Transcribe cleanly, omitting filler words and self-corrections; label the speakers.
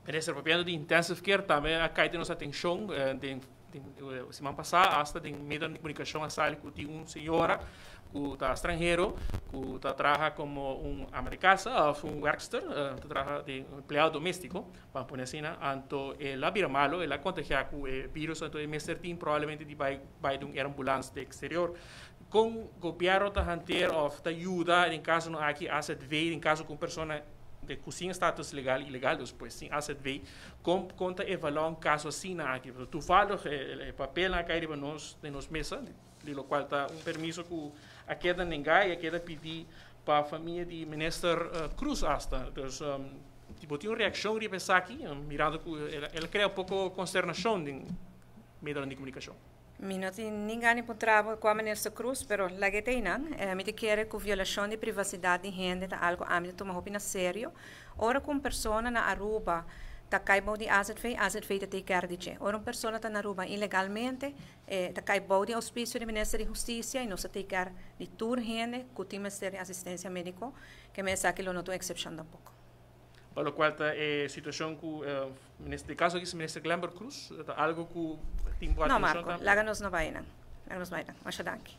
Speaker 1: Minister, papiando di intensive care, tambe a kai den nos atenshon den siman pasá, asta den medionan di komunikashon a sali ku tin un señora ku ta stranhero ku ta traha komo un ama di kasa òf un werkster, ta traha den un empleado doméstiko, ban pone asina, anto el a bira malo, el a kontagiá ku e virus, anto e mester tin probablemente di bai bai den un ambulans di eksterior. Kon gobièrnu ta hanteer òf ta yuda den kasonan aki AZV, den kaso ku un persona de ku sin status legal ilegal dus pues sin AZV, kon kon ta evaluá un kaso asina aki? Pasobra toevallig e papelnan a kai riba nos den nos mesa, di lokual ta un permiso ku a keda nengá i a keda pidí pa famia di minister Croes asta. Dus bo tin un reakshon riba esaki mirando ku el a krea un poko konsternashon den medionan di komunikashon?
Speaker 2: Mi no tin ni gana di puntra bo kua Minister Croes, pero laga e ta einan. Mi ta kere ku violashon di privasidat di hende ta algu ami ta tuma hopi na serio. Ora ku un persona na Aruba ta kai bou di AZV, AZV ta take care di dje. Ora un persona ta na Aruba ilegalmente, e ta kai bou di ouspisio di Minister di Hustisia i nos ta take care di tur hende ku tin mester di asistensia mediko, ke men esaki lo no ta un eksepshon tampoko.
Speaker 1: Pa lokual ta e situashon ku minister, den kaso aki si minister Glenbert Croes, ta algo ku tin bo
Speaker 2: No
Speaker 1: atenshon
Speaker 2: Marco,
Speaker 1: tambe?
Speaker 2: Laga nos no bai nan. Laga nos bai nan. Masha danki.